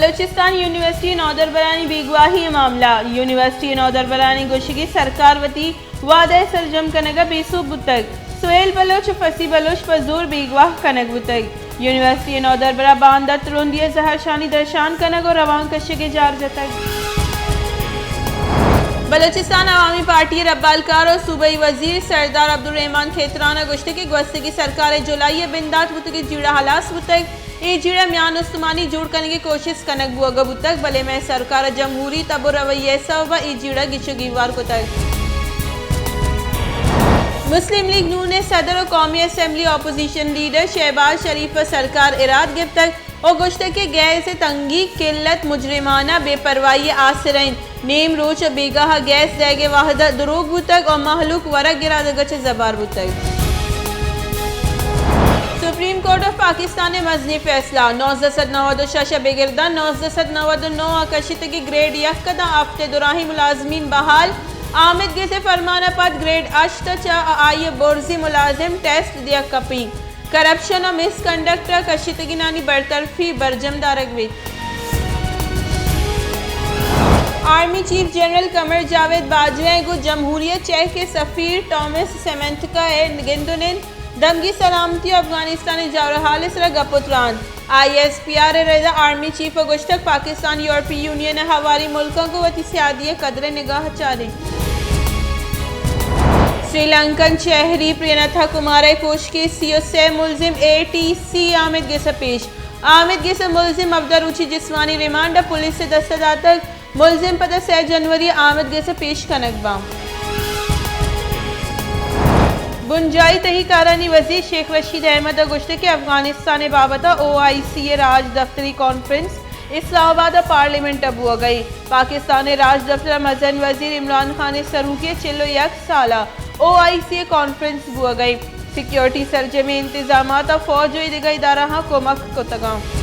بلوچستان یونیورسٹی ءِ نودربرانی بیگواہی ءِ معاملہ۔ یونیورسٹی ءِ نودربرانی گوشگی سرکار وتی وعدہ ءِ سرجم کنگ ءَ بے سوب بوتگ۔ سہیل بلوچ ءُ فصیح بلوچ پہ زور بیگواہ کنگ بوتگ۔ یونیورسٹی ءِ نودربر ءَ باندات ترندی ءَ زہرشانی درشان کنگ ءُ روان کشگ ءِ جار جتگ۔ بلوچستان عوامی پارٹی ءِ ربالکار ءُ صوبائی وزیر سردار عبدالرحمن کھیتران ءَ گوشتگ کہ گوستگیں سرکار ءِ جولائی ءَ بندات بوتگیں جیڑہ ہلاس بوتگ۔ اے جیڑہ میان استمانی جوڑ کنگ ءِ کوشست کنگ بوگ ءَ بوتگ، بلے مئے سرکار ءَ جمہوری تب ءُ رویہ ءِ سبب ءَ اے جیڑہ گچ ءُ گیوار کتگ۔ مسلم لیگ نون ءِ صدر ءُ قومی اسمبلی اپوزیشن لیڈر شہباز شریف ءَ سرکار ءِ راہ گپتگ ءُ گوشتگ کہ گیس ءِ تنگی، قلت، مجرمانہ بے پرواہی ءِ آسر انت۔ نیم روچ ءَ بیگاہ ءَ گیس دئیگ ءِ وھد ءَ دروگ بوتگ ءُ مہلوک ورگ ءِ رد ءَ گچ ءُ زبار بوتگ۔ سپریم کورٹ آف پاکستان ءِ مزنیں فیصلہ، نوزدہ سد نود ءُ شش ءَ بگر داں نوزدہ سد نود ءُ نو ءَ کشتگیں گریڈ یک ءَ داں ہفت ءِ دراہیں ملازمین بحال۔ آمید گس ءِ فرمان ءَ پد گریڈ ہشت ءَ چہ آئی ءِ برزی ملازم ٹیسٹ دیگ کپی۔ کرپشن ءُ مس کنڈکٹ ءَ کشتگینانی برطرفی برجم دارگ بیت۔ آرمی چیف جنرل قمر جاوید باجوہ ءَ گوں جمہوریہ چیک ءِ سفیر ٹامس سیمنتکا ءَ گند ءُ نند، دمگی سلامتی ءُ افغانستان ءِ جاور حال ءِ سرا گپ ءُ تران۔ آئی ایس پی آر ءِ ردا آرمی چیف ءَ گوشتگ پاکستان یورپی یونین ءِ ہواری ملکاں گوں وتی سیادی ءِ قدر ءَ نگاہ چاریں۔ سری لنکن شہری پرینتھا کمار ءِ کوشکی سی ءُ سے ملزم اے ٹی سی آمید گس ءَ پیش۔ آمید گس ءِ ملزم ہبدہ روچی جسمانی ریمانڈ ءَ پولیس ءِ دست ءَ داتگ۔ ملزم پدا سئے جنوری ءَ آمید گس ءَ پیش کنگ باں۔ بنجاہی تہی کارانی وزیر شیخ رشید احمد ءَ گوشتگ کہ افغانستان ءِ بابت ءَ او آئی سی ءِ راج دفتری کانفرنس اسلام آباد ءِ پارلیمنٹ ءَ بوگ ءَ اِنت۔ پاکستان ءِ راج دفتر ءِ مزن وزیر عمران خان ءِ سروکی ءَ چل ءُ یک سال ءَ او آئی سی ءِ کانفرنس بوگ ءَ اِنت۔ سیکیورٹی سرجمیں انتظامات ءَ فوج ءُ دگہ ادارہاں کمک کتگ اَنت۔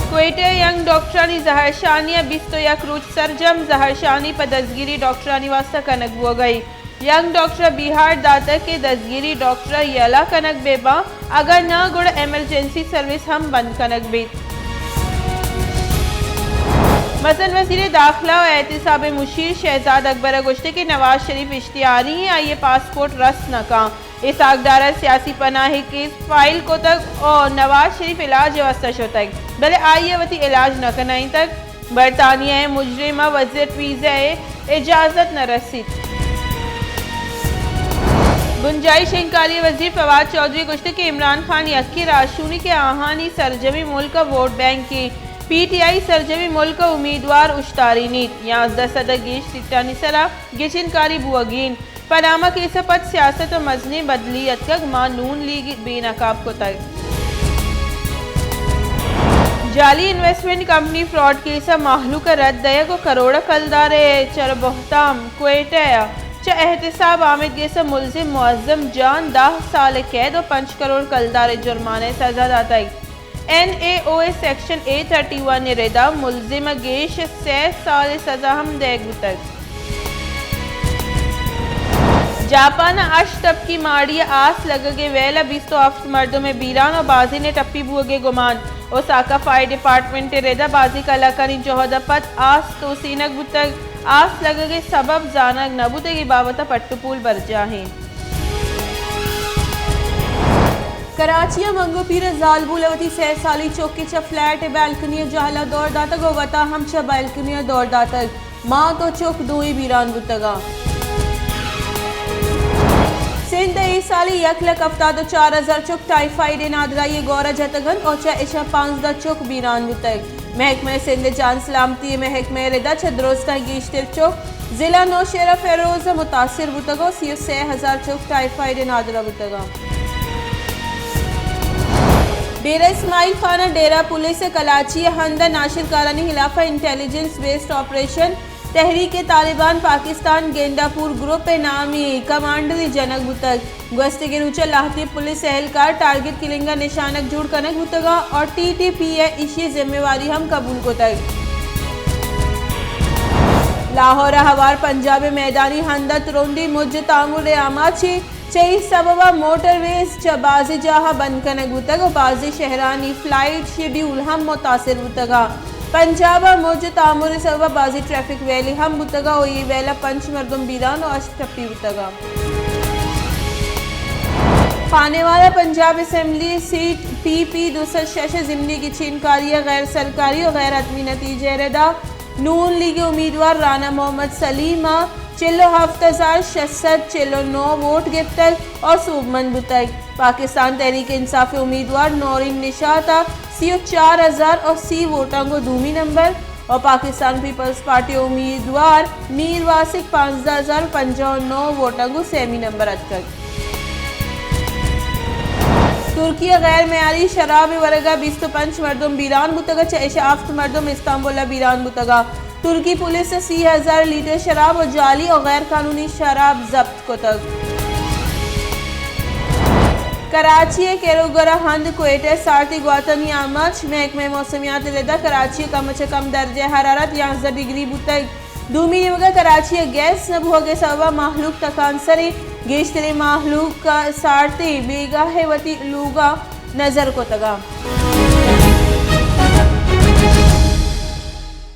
کوئٹہ ءَ ینگ ڈاکٹرانی زہرشانی ءَ بیست ءُ یک روچ سرجم، زہرشانی پہ دزگیری ڈاکٹرانی واستہ کنگ بوگ ءَ اِنت۔ ینگ ڈاکٹر ءَ بیہار داتگ کہ دزگیری ڈاکٹر ءَ یلہ کنگ بہ باں، اگاں نہ گڑا ایمرجنسی سروس ہم بند کنگ بیت۔ مزن وزیر داخلہ ءُ احتساب مشیر شہزاد اکبر ءَ گوشتگ کہ نواز شریف اشتہاری ایں، آئی ءِ پاسپورٹ رست نہ کن۔ اسحاق ڈار ءَ سیاسی پناہ ءِ کیس فائل کتگ ءُ نواز شریف علاج ءِ واستہ شتگ، بلے آئی ءَ وتی علاج نہ کنائینتگ۔ برطانیہ ءِ مجرم ءَ وزٹ ویزہ ءِ اجازت نہ رسیت۔ بنجاہی شنگکاری ءِ وزیر فواد چوہدری ءَ گوشتگ کہ عمران خان یکیں راہشونے کہ آہانی سرجمیں ملک ءِ ووٹ بینک ایں۔ پی ٹی آئی سرجمیں ملک ءِ امیدوار اوشتارینیت۔ یازدہ سد ءَ گیش سیٹانی سرا گچین کاری بوگی اِنت۔ پاناما کیس ءَ پد سیاست ءَ مزنیں بدلی اتکگ، ماں نون لیگ بے نقاب کتگ۔ جعلی انویسٹمنٹ کمپنی فراڈ کیس ءَ مہلوک ءَ رد دئیگ ءُ کروڑ ءَ کلدار ءِ چر بہتام، کوئٹہ ءَ چہ احتساب آمید گس ءِ ملزم معظم جان دہ سال ءِ قید ءُ پنچ کروڑ کلدار ءِ جرمانہ ءِ سزا داتگ۔ این اے او ءِ سیکشن اے تھرٹی ون ءِ ردا ملزم ءَ گیش سئے سال ءِ سزا ہم دئیگ بوتگ۔ جاپان ءَ ہشت تپکی ماڑی ءِ آس لگگ ءِ ویل ءَ بیست ءُ ہفت مردم ءِ بیران ءُ بازینے ٹپی بوگ ءِ گمان۔ اوساکا فائر ڈیپارٹمنٹ ءِ ردا بازیں کلاکانی جہد ءَ پد آس توسینگ بوتگ۔ آس لگگ ءِ سبب زانگ نہ بوتگ ءِ بابت ءَ پٹ ءُ پول برجاہ اِنت۔ کراچی ءَ منگو پیر ءِ زالبول ءَ وتی سئے سالی چک ءَ چہ فلیٹ ءِ بالکنی ءَ جہل ءَ دور داتگ ءُ وتا ہم چہ بالکنی ءَ دور داتگ۔ مات ءُ چک دوئیں بیران بوتگ اَنت۔ سندھ ءَ اے سال ءَ یک لکھ ہفتاد ءُ چار ہزار چک ٹائیفائیڈ ءِ نادراہی ءِ گور ءَ جتگ اَنت ءُ چہ اشاں پانزدہ چک بیران بوتگ۔ محکمہ سندھ ءِ جان سلامتی ءِ محکمہ ءِ ردا چہ درستاں گیشتر چک ضلع نوشہرہ فیروز ءَ متاثر بوتگ ءُ سی ءُ سئے ہزار چک ٹائیفائیڈ ءِ نادراہ بوتگ اَنت۔ ڈیرہ اسماعیل خان ءَ ڈیرہ پولیس ءِ کلاچی ءِ ہند ءَ ناشرکارانی ہلاف ءَ انٹیلیجنس بیسڈ آپریشن تحریک طالبان پاکستان گینڈا پور گروپ ءِ نامی کمانڈرے جنگ بوتگ۔ گوستگیں روچ ءَ لہتے پولیس اہلکار ٹارگٹ کلنگ ءَ نشانگ جوڑ کنگ بوتگ اَنت ءُ ٹی ٹی پی ءَ ایشی ءِ ذمہ واری ہم قبول کتگ۔ لاہور ءَ ہوار پنجاب ءِ میدانی ہند ءَ ترندیں مج ءُ تامر ءِ آماچ ایں۔ تئی سبب ءَ موٹر ویز چہ بازیں جاہ ءَ بند کنگ بوتگ ءُ بازیں شہرانی فلائٹ شیڈیول ہم متاثر بوتگ ءَ۔ پنجاب ءَ موج تامر ءِ سبب ءَ بازیں ٹریفک ویلی ہم بوتگ ءَ ءُ اے ویل ءَ پنچ مردم بیران ءُ ہشت ٹپی بوتگ ءَ۔ خانیوال ءَ پنجاب اسمبلی سیٹ پی پی دو سد شش ءِ ضمنی گچین کاری ءَ غیر سرکاری ءُ غیر حتمی نتیجہ ءِ ردا نون لیگ ءِ امیدوار رانا محمد سلیم ءَ چل ءُ ہفت ہزار شش سد چل ءُ نو ووٹ گپتگ ءُ سوبمند بوتگ۔ پاکستان تحریک انصاف ءِ امیدوار نورین نشاط ءَ سی ءُ چار ہزار ءُ سی ووٹاں گوں دومی نمبر ءُ پاکستان پیپلز پارٹی ءِ امیدوار میر واسق پانزدہ ہزار پنجاہ ءُ نو ووٹاں گوں سیمی نمبر اتکگ۔ ترکی ءَ غیر معیاری شراب ءِ ورگ ءَ بیست ءُ پنچ مردم بیران بوتگ ءَ چہ اش ءَ ہفت مردم استانبول ءَ بیران بوتگ ءَ۔ ترکی پولیس ءَ سی ہزار لیٹر شراب ءُ جعلی ءُ غیر قانونی شراب ضبط کتگ۔ کراچی ءِ کیروگر ءَ ہند کوئٹہ ءِ سارتی گواتانی آماچ۔ محکمہ موسمیات ءِ ردا کراچی ءَ کم چہ کم درجہ حرارت یازدہ ڈگری بوتگ۔ دومی نیمگ ءَ کراچی ءَ گیس نہ بوہگ ءِ سبب ءَ مہلوک تکانسریں، گیشتریں مہلوک ءَ سارتیں بیگاہ ءَ وتی لوگاں نزر کتگ ءَ۔